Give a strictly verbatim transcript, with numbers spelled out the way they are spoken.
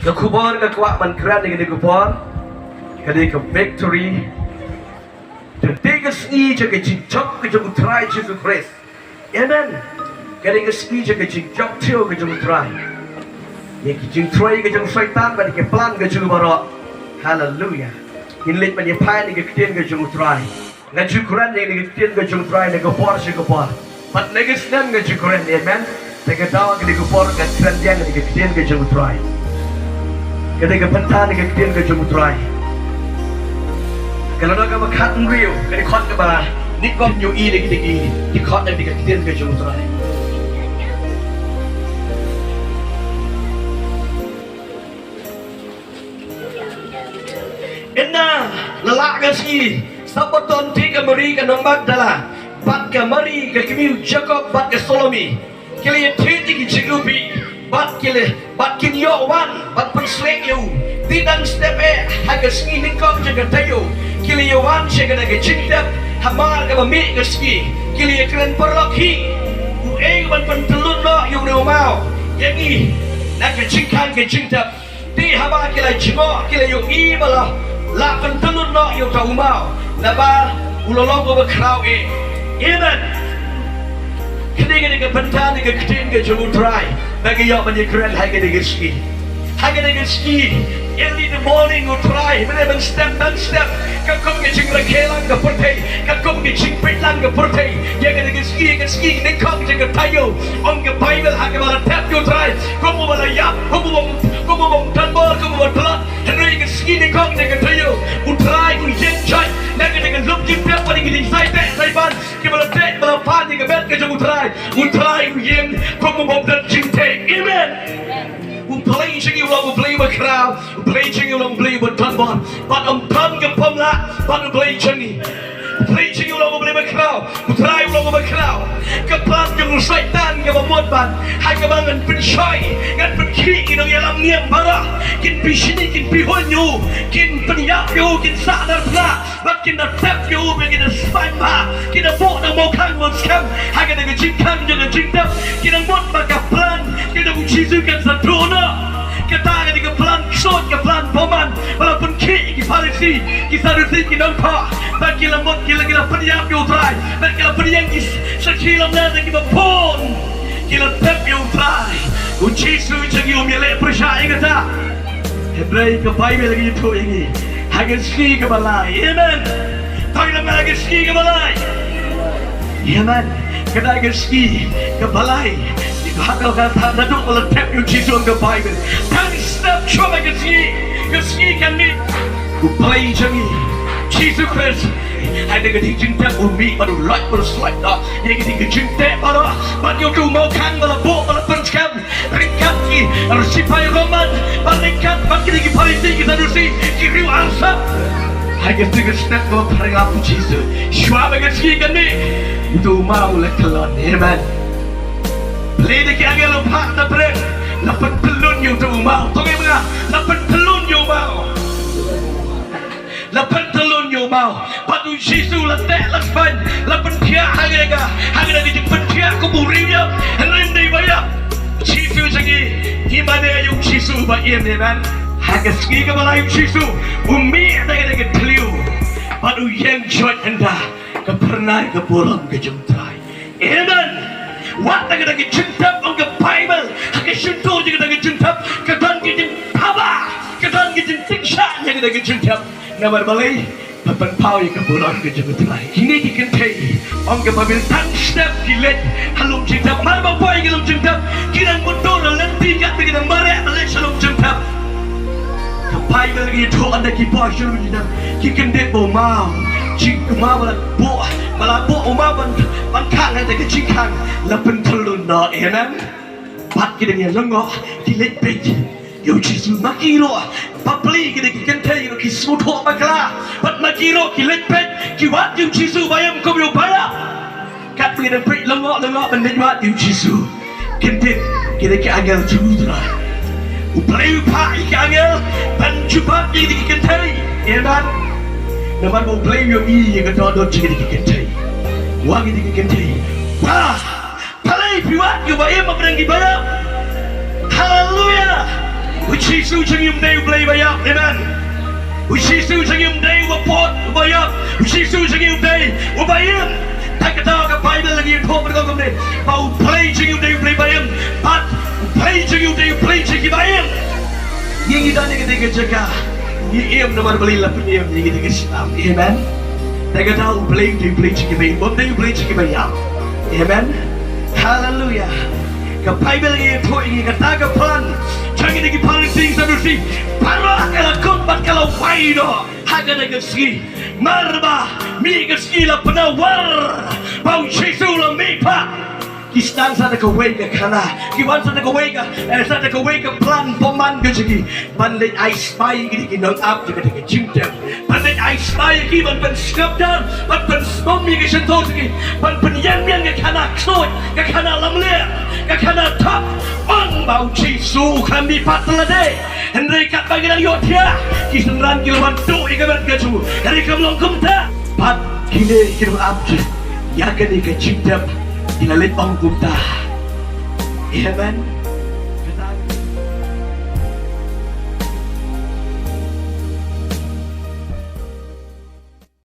Ka khubor nga kwah ban kren ïa kane ka khubor, ka dei ka victory. Ka dei ka sngi jong ka jingjop ka jong U Trai Jisu Khrist. Amen. Ka dei ka sngi jong ka jingjop ktien ka jong U Trai. Ïa ki jingtrei ka jong Soitan bad ki plan ka jong u baroh. Haleluia. Ngin leit ban ïa phai na ka ktien ka jong U Trai. Nga ju kren ïa ka ktien ka jong U Trai na ka por sha ka por. Bad na ka snem nga ju kren, amen. Te ka daw kane ka por nga kren ïa kane ka ktien ka jong U Trai. Ka dei ka bynta na ka ktien ka jong U Trai. Ka la don kaba khatnriew, ka dei khot kaba ngi kwah ïohi ïa kane ka, ka khot na ka ktien ka jong U Trai. Ynda la lah ka sngi, Sabbaton te ka Mari ka nong Magdala bad ka Mari ka kmie u Jakob bad ka Salome ki la ïathied ïa ki jingïapei bad ki la, bad kin ïoh wan bad pynslek ïa u. Te dang step eh ha ka sngi nyngkong jong ka taïew ki la ïa wan sha kane ka jingtep hamar kaba mih ka sngi. Ki la ïakren paralok hi, uei ban pyntyllun noh ïa une u maw ïa ngi na ka jingkhang ka jingtep. Te haba ki la jngoh ki la ïohi ba la, la pyntyllun noh ïa uta u maw, naba u la long uba khraw eh. Amen. Kane ka dei ka bynta na ka ktien ka jong U Trai ba ngi ïoh ban ïakren ha kane ka sngi. Ha kane ka sngi, early in the morning U Trai mynne ban step ban step, katkum ka jingrakhe lang ka pyrthei, katkum ka jingpeit lang ka pyrthei. Ïa kane ka sngi, ka sngi nyngkong jong ka taïew, ong ka Baibl ha kaba la tep ïa U Trai kum uba la ïap, kum uba, kum uba donbor, kum uba tlot. Hynrei ka sngi nyngkong jong ka taïew U Trai u ïeng joit na ka jingïalum jingtep bad ka jingsai teh sai ban kiba la teh ba la pan ïa ka met ka jong U Trai. U Trai u ïeng kum uba don jingteh. Amen. U Blei jong ngi u long U Blei uba khraw, U Blei jong ngi u long U Blei uba donbor bad um don ka pom lah bad U Blei jong ngi. U Blei jong ngi u long U Blei uba khraw. U Trai u long uba khraw. Ka plan jong u Soitan kaba mut ban, ha kaba ngan pynshoi, ngan pynkhih ki nongïalam niam baroh, kin pynshini, kin pynhun ïa u, kin pynïap ïa u, kin sah nar pla bad kin da tep ïa u ba kin da smain bha, kin da buh da mawkhang mawskhem ha kane ka jingkhang jong ka jingtep. Ki nang mut ba ka plan ka jong u Jisu kan sa duh noh. Kata ka dei ka plan ksuid, ka plan bymman ba la pynkhih ïa ki Pharisi, ki Sadusi, ki nongthoh. Bad ki la mut, ki la, ki la pynïap ïa U Trai, bad ki la pynïeng ki sakhi lymne da kiba bun. Ki la tep ïa U Trai. U Jisu jong ngi um ïaleh pyrshah ïa kata. Hynrei ka Baibl ka ïathuh ïa ngi ha ka sngi kaba lai. Amen. Thok ïa nga, ha ka sngi kaba lai. Amen. Kata ka sngi kaba lai. Ïa ka hok ka thad naduh ba la tep ïa U Jisu, ong ka Baibl, tang step shuwa ba ka sngi, ka sngi kan mih. U Blei jong ngi Jisu Khrist, ha kane ka jingtep u mih bad u loit bad u sloit noh ïa kine ki jingteh baroh, bad ïa uto u mawkhang ba la buh ba la pynskhem ryngkat ki sipai Roman, bad ryngkat bad kine ki Pharisi, ki Sadusi, ki riew arsap. Ha kata ka step kaba phareng ap u Jisu, shuwa ba ka sngi kan mih, uto u maw u la kyllon. Amen. Balei? Da ki angel u phah na pdeng, la pyntyllun ïa uto u maw. Tang ïa nga, la pyntyllun ïa u maw. La pyntyllun ïa u maw. Bad u Jisu la teh, la span, la pynthiah ha kane ka, ha kane ka jingpynthiah kum u riew ïap, hynrei ym dei ba ïap. U Jisu jong ngi, ngi mane ïa u Jisu ba im. Amen. Ha ka sngi kaba lai u Jisu u mih na kane ka thliew bad u ïeng joit ynda ka phyrnai ka burom ka jong U Trai. Amen. Wat na kata ka jingtep, ong ka Baibl, ha ka shyntur jong kata ka jingtep ka don ka jingthaba, ka don ka jingtieng shah ïa kata ka jingtep. Namar balei? Ban pynpaw ïa ka burom ka jong U Trai. Kine ki kynthei, ong ka Baibl, tang step ki leit ha lum jingtep. Mar ba poi ki lum jingtep, ki nang mutdur lynti katba ki nang mareh ban leit sha lum jingtep. Ka Baibl ka ïathuh ynda ki poi sha lum jingtep, ki kyndit ba u maw, jing u maw ba la buh, ba la buh u maw ban, ban khang ha kata ka jingkhang, la pyntyllun noh. Amen. Bad ki dang ïalyngngoh, ki leit peit ïa u Jisu. Ma ki ruh, bapli, kine ki kynthei ruh ki sngewthuh bakla. Bad ma ki ruh ki leit peit, ki wad ïa u Jisu ba im kum ïa u ba ïap. Katba ki dang peit lyngngoh lyngngoh ban leit wad ïa u Jisu, kyndit kine ki angel jong U Trai. U Blei u phah ïa ki angel ban jubab ïa kine ki kynthei. Amen. Namar ba U Blei u ïohi ïa ka dohnud jong kine ki kynthei. Wan kine ki kynthei, ba, balei phi wad ïa u ba im hapdeng ki ba ïap? Haleluia. U Jisu jong ngi um dei u Blei ba ïap. Amen. U Jisu jong ngi um dei uba pud, uba ïap. U Jisu jong ngi um dei uba im. Te kata ka Baibl ka ïathuh bad kumne ba u Blei jong ngi um dei u Blei ba im. Bad u Blei jong ngi um dei u Blei jong kiba im. Ngi ngi don ha kata ka jaka, ngi im namar ba la pynïap ïa ngi da ka shitom. Amen. Te kata u Blei u dei u Blei jong kiba im, um dei u Blei jong kiba ïap. Amen. Haleluya. Ka Baibl ka ïathuh ïa ngi kata ka plan jong ki, ki Pharisi Sadusi, baroh ka la kut bad ka la wai noh ha kata ka sngi. Namar ba mih ka sngi la pynawar ba u Jisu u la mih pat. Ki sdang sa da kawei ka khana, ki wan sa da kawei ka, eh, sa da kawei ka plan bymman ka jong ki, ban leit ai spy ïa ki nongap jong kata ka jingtep, ban leit ai spy ïa ki, ban pynsngap jar, ban pynsngap ïa ki shyntur jong ki, ban pynïeng mian ka khana ksuid, ka khana lamler, ka khana thap, ong ba u Jisu u khlem mih pat te lade. Hynrei katba ki dang ïohthiah, ki synran ki la wan tuh ïa ka met ka jong u. Hynrei kam long kumta. Bad kine ki nongap jong, ïa kane ka jingtep ki la leit ong kumta. Amen.